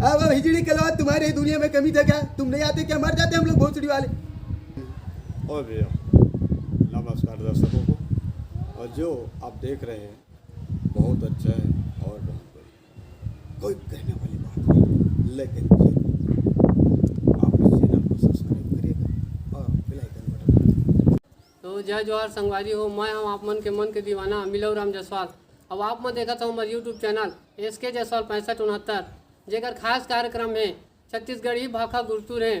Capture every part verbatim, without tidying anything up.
अब हिजड़ी के अलावा तुम्हारे दुनिया में कमी था क्या? तुम नहीं आते क्या? मर जाते हम लोग भोसड़ी वाले। और भैया, नमस्कार दर्शकों को। और जो आप देख रहे हैं, बहुत अच्छा है और बहुत बढ़िया, कोई कहने वाली बात नहीं, लेकिन जरूर आप इस चैनल को सब्सक्राइब करिएगा और बेल आइकन बटन। तो जय जोहार संगवारी हो, मैं हम आप मन के मन के दीवाना मिलऊ राम जायसवाल। अब आप मन देखत हो हमर YouTube चैनल एस के जायसवाल पैंसठ उनहत्तर, जेकर खास कार्यक्रम है छत्तीसगढ़ी भाखा गुरतुर है।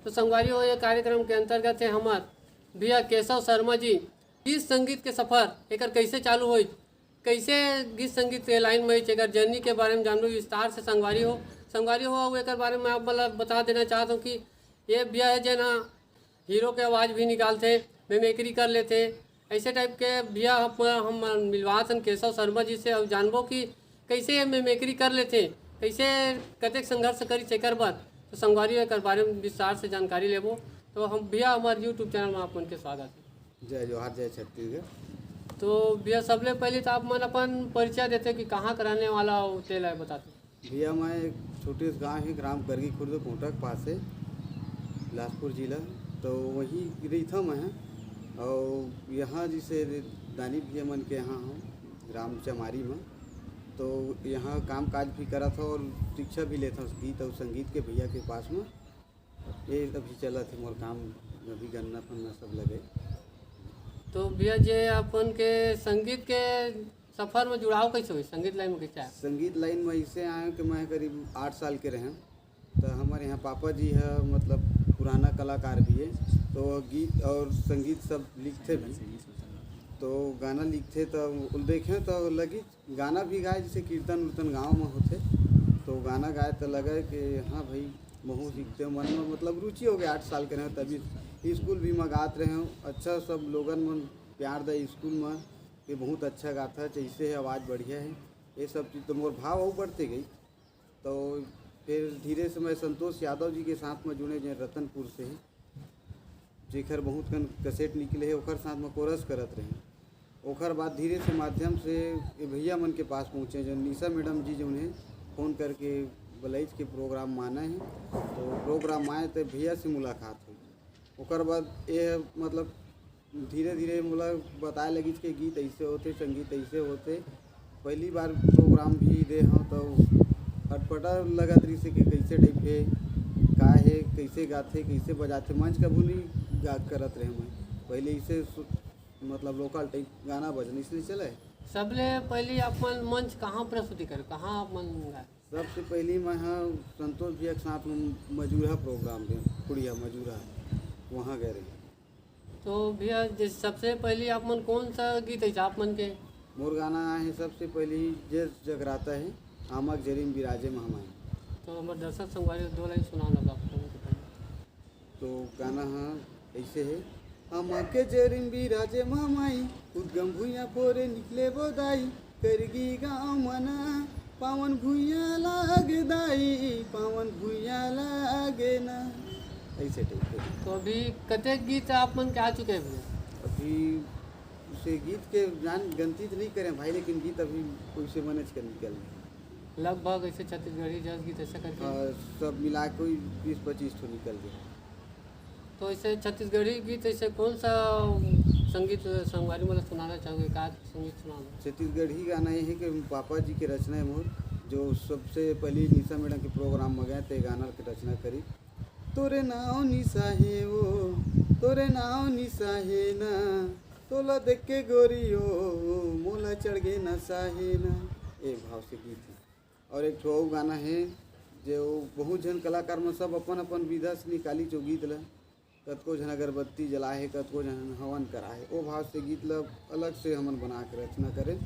तो संगवारी हो, ये कार्यक्रम के अंतर्गत है हमर भैया केशव शर्मा जी। गीत संगीत के सफर एकर कैसे चालू होई, कैसे गीत संगीत के लाइन में एकर जर्नी के बारे में जानबो विस्तार से संगवारी हो। संगवारी हो, अउ एकर बारे में आप मन ल बता देना चाहत हूँ कि ये भैया है जेन ह हीरो के आवाज़ भी निकालथे, मिमिक्री कर लेथे। ऐसे टाइप के भैया हम, हम मिलवात हन केशव शर्मा जी से अउ जानबो कि कैसे ये मिमिक्री कर लेथे, कैसे कतेक संघर्ष करिस एकर बर। तो संगवारी हो एकर बारे में विस्तार से जानकारी लेबो। तो हम भैया हमारे YouTube चैनल में आप मन के स्वागत है। जय जोहार, जय छत्तीसगढ़। तो भैया सबले पहले तो आप मन अपन परिचय देते कि कहाँ के रहने वाला हो, तेला बताते। भैया मैं एक छोटे से गांव है, ग्राम करगी खुर्द कोटा के पास है, बिलासपुर जिला। तो वहीं रहिथव मैं, और यहाँ जैसे दानी भैया मन के यहाँ हूँ, ग्राम चमारी में। तो यहाँ काम काज भी करत हूँ और शिक्षा भी लेत हूँ गीत और संगीत के भैया के पास में। ये अभी चलत है मोर काम, अभी गन्ना फन्ना सब लगे। तो भैया जे अपन के संगीत के सफर में जुड़ाव कैसे होइस, संगीत लाइन में कैसे आए? संगीत लाइन में ऐसे आए कि मैं करीब आठ साल के रहें, तो हमारे यहाँ पापा जी है, मतलब पुराना कलाकार भी है, तो वो गीत और संगीत सब लिखते भी। तो गाना लिखते तो वो देखें तो लगी गाना भी गाए, जैसे कीर्तन उर्तन गाँव में होते, तो गाना गाए तो लगे कि हाँ भाई, महू सीखते मन में, मतलब रुचि हो गया। आठ साल के रहे तभी स्कूल भी में गात रहे हूँ। अच्छा सब लोगन मन प्यार दे स्कूल में कि बहुत अच्छा गाता है, जैसे है आवाज़ बढ़िया है, ये सब चीज़ तो मोर भाव और बढ़ते गई। तो फिर धीरे से मैं संतोष यादव जी के साथ में जुड़े, जो रतनपुर से है, जेकर बहुत कन कैसेट निकले है, ओकर साथ में कोरस करत रहे। ओकर बाद धीरे से माध्यम से ये भैया मन के पास पहुँचे, जो निशा मैडम जी जो उन्हें फ़ोन करके बुलाइच के प्रोग्राम माना है, तो प्रोग्राम आए तो भैया से मुलाकात हुई। ओकर बाद ये मतलब धीरे धीरे मोला बताए लगिस के गीत ऐसे होते, संगीत ऐसे होते। पहली बार प्रोग्राम भी दे हूँ तो अटपटा लगत रहिस के कैसे टाइप है, का है, कैसे गाथे, कैसे बजाथे। मंच कभू नहीं गा करत रहे मैं पहले, इसे सु-, मतलब लोकल टाइप गाना बजने इसलिए चले। सबले पहली आप मन मंच कहाँ प्रस्तुति करे, कहाँ आप मन गाए? सबसे पहली मैं हाँ संतोष भैया के साथ में मजूरा प्रोग्राम दे, कुड़िया मजूरा, वहाँ गए रहे। तो भैया, जैसे सबसे पहली आप मन कौन सा गीत है आप मन के? मोर गाना आए है सबसे पहली जे जगराता है, आमक जरीम बिराजे महमाई। तो हमारे दर्शक संगवारी दो लाइन सुनाओ ना आप लोगों के पहले। तो गाना हाँ ऐसे है। आमक जरीम बिराजे महमाई, उदगम भुइयां फोरे निकले बोदाई, करगी गाँव मना, पावन भुइयां लागे दाई, पावन भुइयां लागे ना। ऐसे टाइप के। तो अभी कतेक गीत आप मन के आ चुके हैं भैया? अभी से गीत के जान गनती तो नहीं करें भाई, लेकिन गीत अभी कोई से मनेज कर निकल गए। लगभग ऐसे छत्तीसगढ़ी जस गीत ऐसा करके? हाँ, सब मिला के कोई बीस पच्चीस ठो निकल गया। तो ऐसे छत्तीसगढ़ी गीत ऐसे कौन सा संगीत संगवारी मतलब सुनाना चाहोगे, का संगीत सुनाना? छत्तीसगढ़ी गाना ये है कि पापा जी के रचना है मोर, जो सबसे पहले निशा मैडम के प्रोग्राम में गए थे, गाना के रचना करी। तोरे नाव निशा हे वो, तोरे नाव निशा हे ना, तोला देख के गोरी ओ, मोला चढ़ गे नशा हे ना। ए भाव से गीत है। और एक ठो अउ गाना है, जो बहुत झन कलाकार मन सब अपन अपन विधा से निकाली जो गीत ला। कतको झन अगरबत्ती जलाए हे, कतको झन हवन कराए हे, ओ भाव से गीत ला अलग से हमन बना के रचना करें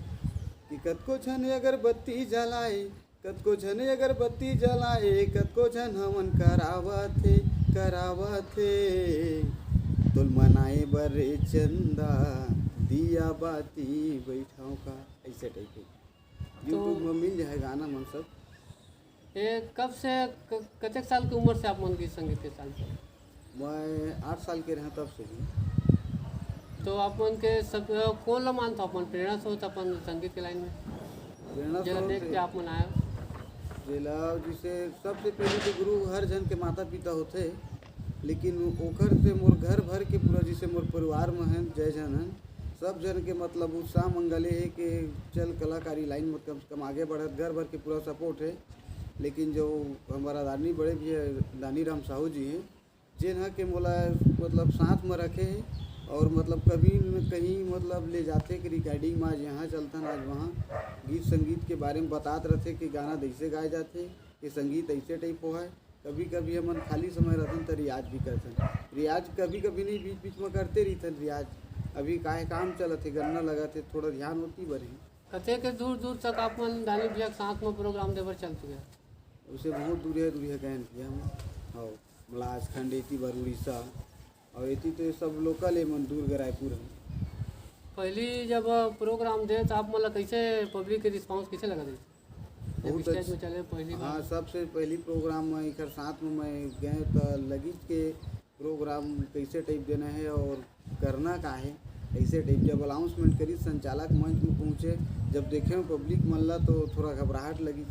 कि कतको झन अगरबत्ती जलाए, कतको झन अगरबत्ती जलाए, कतको झन हवन करावत हे, करावत हे। तोल मनाए बर रे चंदा, दिया बाती बैठाओ का, ऐसे टाइप के। तो YouTube में मिल जाए गाना मन सब। ये कब से, क-, कतेक साल की उम्र से आप मन गीत संगीत के साथ? मैं आठ साल के रहा तब से ही। तो आप मन के सब, अ, कौन ला मानत हो अपन प्रेरणा स्रोत अपन संगीत के लाइन में? प्रेरणा जेला स्रोत देख के आप मन आए हो? जेला जैसे सबसे पहले तो गुरु हर झन के माता पिता होथे, लेकिन ओकर से मोर घर भर के पूरा, जैसे मोर परिवार में हैं जय झन हैं, सब झन के मतलब उत्साह मंगले है कि चल कलाकारी लाइन में कम से कम आगे बढ़त, घर भर के पूरा सपोर्ट है। लेकिन जो हमारा आदरणीय बड़े भैया दानी राम साहू जी हैं, जेन ह के मोला मतलब साथ में रखे हे और मतलब कभी न कहीं मतलब ले जाथे कि रिकॉर्डिंग में आज यहाँ चलथन, आज वहाँ गीत संगीत के बारे में बतात रथे कि गाना दैसे गाए जाथे, कि संगीत ऐसे टाइप होवय। कभी कभी हमन खाली समय रहथन त रियाज भी करथन। रियाज कभी कभी नहीं, बीच बीच में करते रहिथन रियाज। अभी काहे काम चलत हे, गन्ना लगत हे, थोड़ा ध्यान ओती बर हे। कतेक दूर दूर तक आप मन दानी भैया के साथ में प्रोग्राम देबर चल चुके हैं? उसे बहुत दूरिया दूरिया गए भैया हम। और मलाज खंड एती बर उड़ीसा, और एती तो ये सब लोकल है मन दुर्ग रायपुर है। पहली जब प्रोग्राम दे तो आप मतलब कैसे, पब्लिक के रिस्पांस कैसे लगा दे? जब बहुत स्टेज अच्छा। में चले पहली बार। हाँ, सबसे पहली प्रोग्राम में एकर साथ में मैं गए तो लगी के प्रोग्राम कैसे टाइप देना है और करना का है, ऐसे टाइप जब अनाउंसमेंट करी संचालक मंच में पहुँचे, जब देखे पब्लिक मन ला तो थोड़ा घबराहट लगी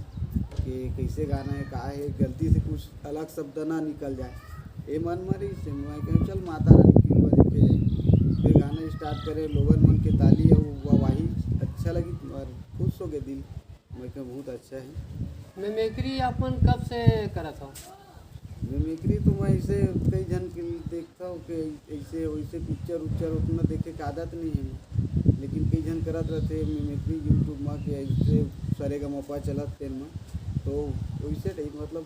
कि कैसे गाना है, का है, गलती से कुछ अलग शब्द ना निकल जाए। ये मन में रही से मैं कहें चल माता रानी की कृपा देखे जाए। फिर गाना स्टार्ट करे, लोगन मन के ताली और वाहवाही अच्छा लगी और खुश हो गए दिल। मैं कहें बहुत अच्छा है। मिमिक्री आप मन कब से करत हो? मिमिक्री तो मैं ऐसे कई झन के देखता हूँ कि ऐसे वैसे पिक्चर उक्चर उतना देखे के आदत नहीं है, लेकिन कई झन करत रहते मिमिक्री YouTube में कि ऐसे सरेगामापा चलत तेन में, तो वैसे टाइप मतलब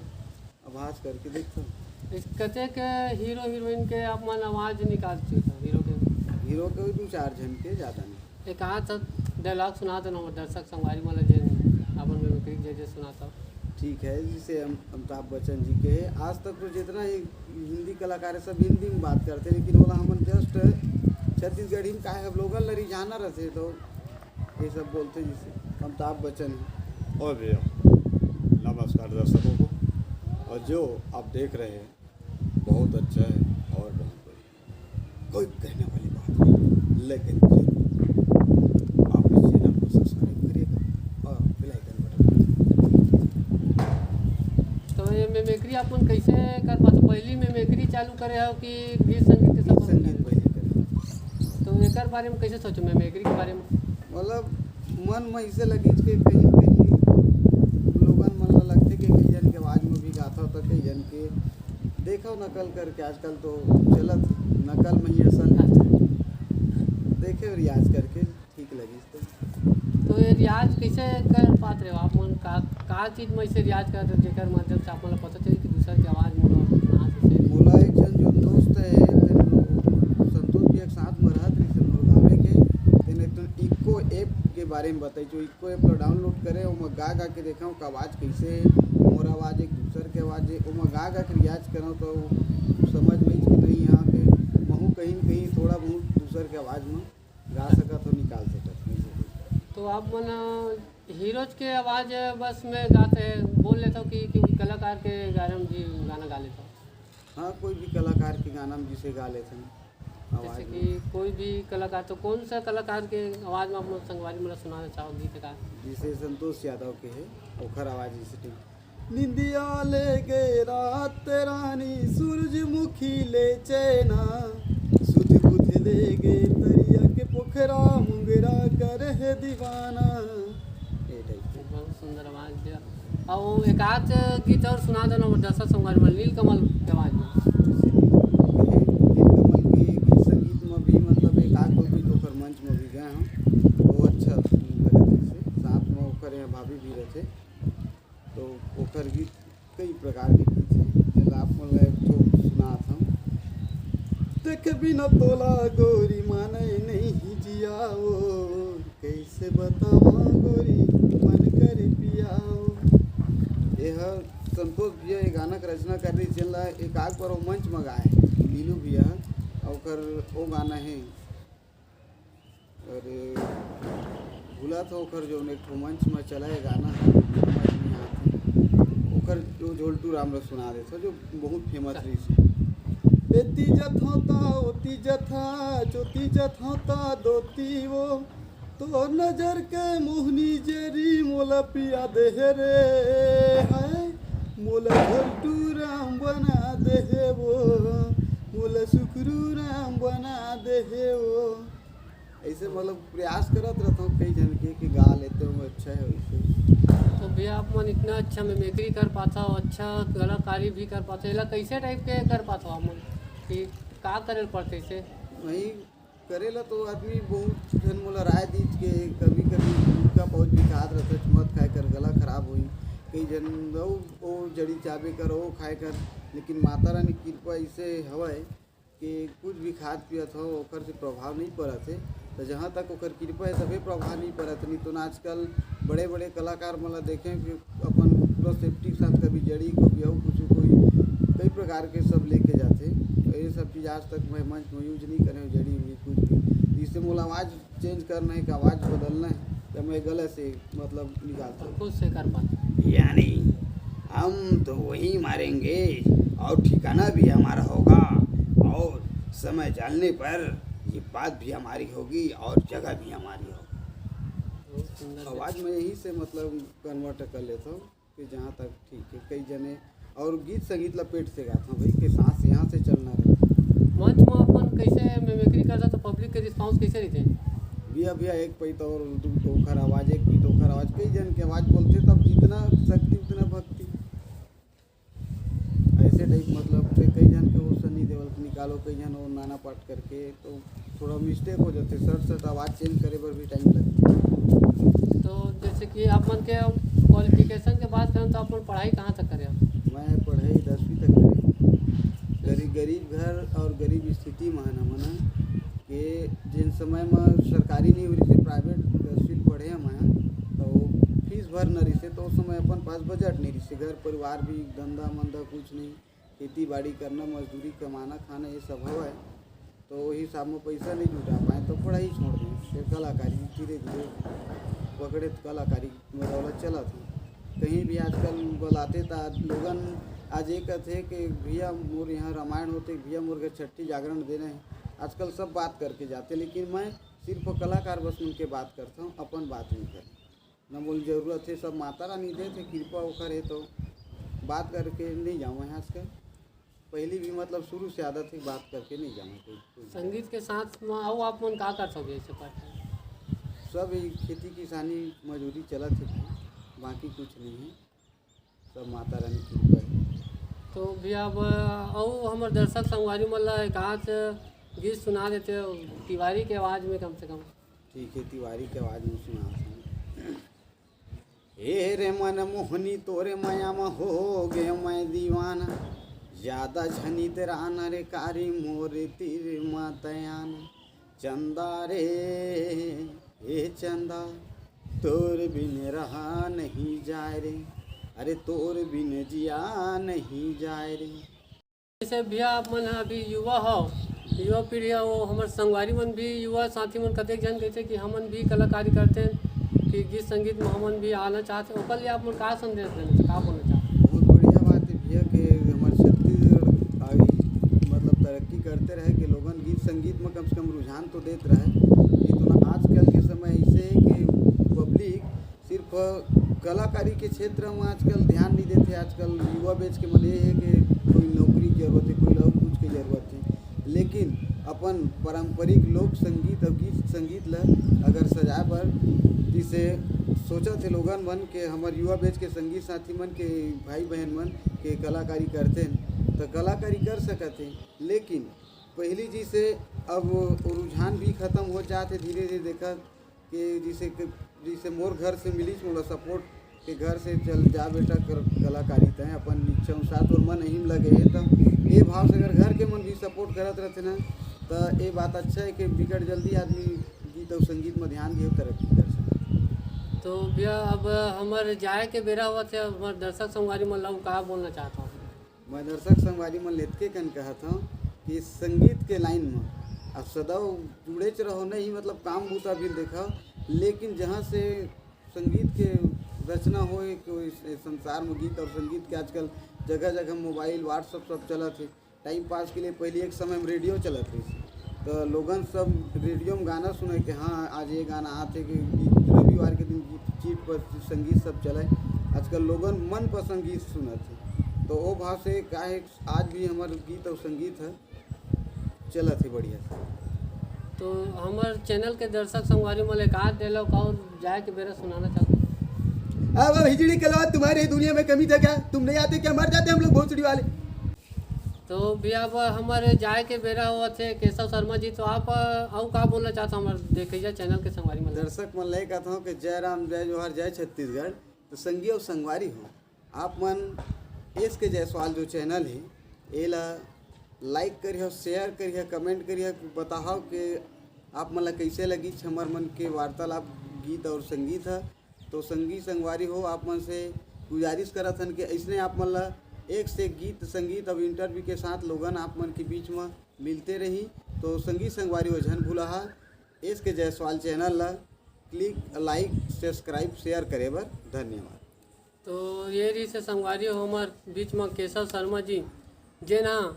आभास करके देखता हूँ। इस कते के हीरो हीरोइन के आप मन आवाज निकाल चुके हो हीरो के? हीरो के भी दो चार झन के, ज़्यादा नहीं। एक आध डायलॉग सुना दो ना, दर्शक संगवारी मन ला जेन अपन मिमिक्री जे जे सुनाता हो। ठीक है, जैसे हम अमिताभ बच्चन जी के आज तक तो जितना ही हिंदी कलाकार है सब हिंदी में बात करते, लेकिन बोला हमन जस्ट छत्तीसगढ़ी में काहे अब लोगन ला रिझाना रहते तो ये सब बोलते, जैसे अमिताभ बच्चन है। और भैया नमस्कार दर्शकों को, और जो आप देख रहे हैं बहुत अच्छा है और बहुत बढ़िया, कोई कहने वाली बात नहीं, लेकिन जरूर आप इस चैनल को सब्सक्राइब करिएगा और बेल आइकन बटन। तो ये मिमिक्री आप मन कैसे कर पाते? पहली मिमिक्री चालू करे हो कि गीत संगीत के गीत संबंध संगीत में? पहले करे। तो एकर बारे में कैसे सोचो मिमिक्री के बारे में? मतलब मन में ऐसे लगी कि कहीं न कहीं लोगन मन ला लगथे कि कई जन के आवाज में भी गाथा तो कई जन के देखो नकल करके, आजकल तो चलत नकल में ही असल है। देखे रियाज करके ठीक लगी तो। तो ये रियाज कैसे कर पात रहे हो आप मन? का, का चीज में से रियाज करत हो जेकर माध्यम से आप मन ला पता चले कि दूसर के आवाज मोला ना से? मोला एक जन जो दोस्त है, तेन संतोष जी एक साथ में रहत रहिस मोर गावे के, तेन एक ठन इको ऐप के बारे में बताई, जो इको ऐप ला डाउनलोड करे, ओमा गा गा के देखा ओकर आवाज कैसे है, मोर आवाज एक दूसर के आवाज है, ओमा गा गा के रियाज करा तो समझ में कि नहीं यहाँ पे महू कहीं न कहीं थोड़ा बहुत दूसर के आवाज में गा सकत हो, निकाल सकत हो। तो आप मन हीरोज के आवाज बस में गाते हैं, बोल लेते हो कि, कि कलाकार के गाने में भी गाना गा लेते हो? हाँ, कोई भी कलाकार के गाना में जिसे गा लेते हैं आवाज जैसे में। कि कोई भी कलाकार, तो कौन सा कलाकार के आवाज में आप लोग संगवारी मतलब सुनाना चाहो गीतकार? जैसे संतोष यादव के है, ओखर आवाज जैसे ठीक। निंदिया ले गए रात रानी, सूरजमुखी ले चैना, सुध बुध ले गए तरिया के पोखरा, मुंगरा करे है दीवाना। ये टाइप के। बहुत सुंदर आवाज दिया। और एक आध गीत और सुना देना, वो दर्शक संगवारी में नीलकमल के आवाज में। जैसे नीलकमल के, नीलकमल के गीत संगीत में भी मतलब एक आध दो गीत ओकर मंच में भी गए हम, वो अच्छा लगे थे। साथ में ओकर यहाँ भाभी भी रहते, तो ओकर गीत कई प्रकार के गीत हैं, जेला आप मन ला एक ठो सुनात हूँ। देख बिना तोला गोरी माने नहीं जियाओ, कैसे बतावा गोरी मन करे पियाओ। ये ह संतोष भैया ये गाना के रचना कर रही, जेन ला एक आग पर वो मंच में गाए नीलू भैया, और ओकर वो गाना है। अरे, भुला था ओकर जो एक ठो मंच में चला है गाना, समझ नहीं आत है। ओकर जो झोलटू राम रस सुना देता, जो बहुत फेमस रही। एती जथौता, ओती जथा, चोती जथौता, दोती वो, तोर नजर के मोहनी जरी मोला पिया देहे रे, हाय मोला झोलटू राम बना देहे वो, मोला सुखरू राम बना देहे वो। ऐसे मतलब प्रयास करत रहता हूँ कई जन के कि गा लेते हो, अच्छा है वैसे। तो भैया, आप मन इतना अच्छा मिमिक्री कर पाता हो, अच्छा कलाकारी भी कर पाता हो, एला कैसे टाइप के कर पाता हो आप मन कि का करे ल पड़ते इसे? वही करेला तो आदमी बहुत झन मोला राय दीत के कभी कभी गुटखा पाउच भी खात रहते, मत खाए कर, गला खराब होई। कई जन वो, वो जड़ी चाबे कर, वो खाए कर, लेकिन माता रानी कृपा ऐसे हवय कि कुछ भी खात पियत हो, ओकर से प्रभाव नहीं पड़त हे। तो जहाँ तक ओकर कृपा है, तभे प्रभाव नहीं पड़त। नहीं तो ना आजकल बड़े बड़े कलाकार मन ला देखें कि अपन पूरा सेफ्टी के साथ कभी जड़ी, कभी अउ कुछ, कोई कई प्रकार के सब लेके जाते। तो ये सब चीज़ आज तक मैं मंच में यूज नहीं करे हूँ, जड़ी हुई कुछ भी। इससे मोला आवाज़ चेंज करना है, कि आवाज़ बदलना है, तो मैं गले से मतलब निकालता हूँ। खुद से कर पाते। यानी हम तो वही मारेंगे और ठिकाना भी हमारा होगा और समय डालने पर ये बात भी हमारी होगी और जगह भी हमारी होगी। बहुत सुंदर। आवाज़ में यही से मतलब कन्वर्ट कर लेता हूँ कि जहाँ तक ठीक है। कई जने और गीत संगीत ला पेट से गाता हूँ भाई, कि सांस यहाँ से चलना रहे। मंच में अपन कैसे मिमिक्री करता तो पब्लिक के रिस्पांस कैसे रहते? भैया, भैया, एक पई तो और दू तो ओखर आवाज़, एक पई तो ओखर आवाज़, कई जन के आवाज़ बोलते, तब जितना शक्ति उतना भक्ति। ऐसे टाइप मतलब के कई जन के वो सनी देवल के निकालो, कई जन वो नाना पाटेकर के, तो थोड़ा मिस्टेक हो जाते, सट सट आवाज़ चेंज करे बर भी टाइम लगते। तो जैसे कि आप मन के क्वालिफिकेशन के बात करें तो आप मन पढ़ाई कहाँ तक करे हो? मैं पढ़ाई दसवीं तक करे। गरीब, गरीब घर और गरीब स्थिति में है ना, मना के जिन समय में सरकारी नहीं हो रही थी, प्राइवेट दसवीं पढ़े हम हैं, तो फीस भर न रही से, तो उस समय अपन पास बजट नहीं रही से, घर परिवार भी, धंधा मंदा कुछ नहीं, खेती बाड़ी करना, मजदूरी कमाना खाना ये सब हवय। तो वही हिसाब में पैसा नहीं जुटा पाए, तो पढ़ाई छोड़ दें। फिर कलाकारी धीरे धीरे पकड़े, तो कलाकारी में दौलत चला था। कहीं भी आजकल बुलाते तो लोगन आज ये कहते कि भैया मोर यहाँ रामायण होते, भैया मोर घर छठी जागरण देना है। आजकल सब बात करके जाते, लेकिन मैं सिर्फ कलाकार बस मन के बात करता हूँ, अपन बात नहीं करता। न मोला जरूरत है, सब माता रानी देत हे, कृपा ओकर है, तो बात करके नहीं जाऊँ यहाँ आजकल। पहली भी मतलब शुरू से आदत है, बात करके नहीं जाऊँ कोई, कोई। संगीत के साथ में अउ आप मन का कर सके ऐसे पार्ट? सब यही खेती किसानी मजदूरी चलत है भाई, बाकी कुछ नहीं है, सब माता रानी की कृपा है। तो भैया, अब अउ हमर दर्शक संगवारी मन ला एक आध गीत सुना देते हो तिवारी के आवाज़ में कम से कम। ठीक है, तिवारी के आवाज़ में सुनात हूँ। ए रे मन मोहनी, तोरे माया म हो गे मैं दीवाना, ज्यादा झनी तेरा न रे कारी मोरे तीर म तयाना। चंदा रे, ए चंदा, तोर बिन रहा नहीं जाए रे, अरे तोर बिन जिया नहीं जाए रे। जैसे भैया, आप मन ह अभी युवा हो, युवा पीढ़ी हो, हमर संगवारी मन भी, युवा साथी मन कतेक जन कहते कि हमन भी कलाकारी करते, कि गीत संगीत में हमन भी आना चाहते, ओकर लिए आप मन का संदेश देना चाह-, का बोलना चाहते? बहुत बढ़िया बात है भैया कि हमारे छत्तीसगढ़ अभी मतलब तरक्की करते रहे कि लोगन गीत संगीत में कम से कम रुझान तो देत रहे। नहीं तो ना, आजकल के समय ऐसे है कि पब्लिक सिर्फ कलाकारी के क्षेत्र में आजकल ध्यान नहीं देते। आजकल युवा बैच के मन ये है कि कोई नौकरी की जरूरत है, कोई और कुछ की जरूरत है, लेकिन अपन पारंपरिक लोक संगीत और गीत संगीत ल अगर सजाए बर जिसे सोचत हे लोगन मन के, हमर युवा बैच के संगीत साथी मन के, भाई बहन मन के कलाकारी करते हैं, तो कलाकारी कर सकते हैं। लेकिन पहली जी से अब वो रुझान भी खत्म हो जाते धीरे धीरे। देखा कि जिसे, जिसे मोर घर से मिलिस मोला सपोर्ट के घर से चल जा बेटा कर, कलाकारी तय अपन इच्छा अनुसार तोर मन अहिम लगे है, तब ये भाव से अगर घर के मन भी सपोर्ट करत रहते ना, तो ये बात अच्छा है कि बिकट जल्दी आदमी गीत और संगीत में ध्यान दिए, तरक्की कर सकते। तो भैया, अब हमर जाए के बेरा हुआ थे, हमर दर्शक संगवारी मन ला का बोलना चाहता हूँ? मैं दर्शक संगवारी मन लेतके कन कहत हूँ कि संगीत के लाइन में अब सदैव जुड़ेच रहो, नहीं मतलब काम बूता भी देखो, लेकिन जहाँ से संगीत के रचना होए, कोई इस, इस संसार में गीत और संगीत के आजकल जगह जगह मोबाइल, WhatsApp सब चलत है। टाइम पास के लिए पहले एक समय में रेडियो चलत रही थी, तो लोगन सब रेडियो में गाना सुने कि हाँ, आज ये गाना आथे कि रविवार के दिन गीत चीट पर संगीत सब चले। आजकल लोगन मनपसंद गीत सुनत हे, तो वो भाव से काहे आज भी हमर गीत और संगीत है चलत हे बढ़िया से। तो हमर चैनल के दर्शक संगवारी मन ले का डेलव का और जाए के बेरा सुनाना चाहते? अब हिजड़ी कलवा तुम्हारे दुनिया में कमी था क्या? तुम नहीं आते क्या? मर जाते हम लोग भोसड़ी वाले। तो भैया, अब हमारे जाए के बेरा होवत हे। केशव शर्मा जी, तो आप अ, अउ का बोलना चाहत हो हमारे देखइया चैनल के संगवारी मन? दर्शक मन ले कहत हूँ कि जय राम, जय जोहार, जय छत्तीसगढ़। तो संगी और संगवारी हो, आप मन एस के जायसवाल जो चैनल हे, एला लाइक करिहो, शेयर करिहो, कमेंट करिहो, बताहो कि आप मन ला कैसे लगी हमर मन के वार्तालाप, गीत और संगीत है। तो संगी संगवारी हो, आप मन से गुजारिश करत हन कि ऐसने आप मन ला एक से एक गीत, संगीत और इंटरव्यू के साथ लोगन आप मन के बीच में मिलते रही। तो संगी संगवारी हो, झन भूलाहा एस के जायसवाल चैनल ला क्लिक, लाइक, सब्सक्राइब, शेयर करे बर धन्यवाद। तो ये रही से संगवारी हो हमर बीच में केशव शर्मा जी, जेन ह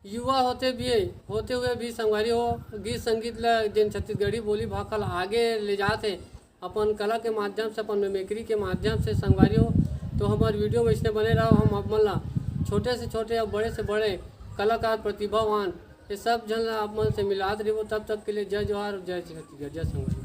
युवा होते भी, होते हुए भी संगवारी हो गीत संगीत ला, जेन छत्तीसगढ़ी बोली भाखा ला आगे ले जात हे अपन कला के माध्यम से, अपन मिमिक्री के माध्यम से संगवारी हो। तो हमार वीडियो में इसने बने रहो, हम आप मन ला छोटे से छोटे और बड़े से बड़े कलाकार प्रतिभावान ये सब झन ला आप मन से मिलात रहिबो। तब तक के लिए जय जोहार, जय छत्तीसगढ़, जय संगवारी।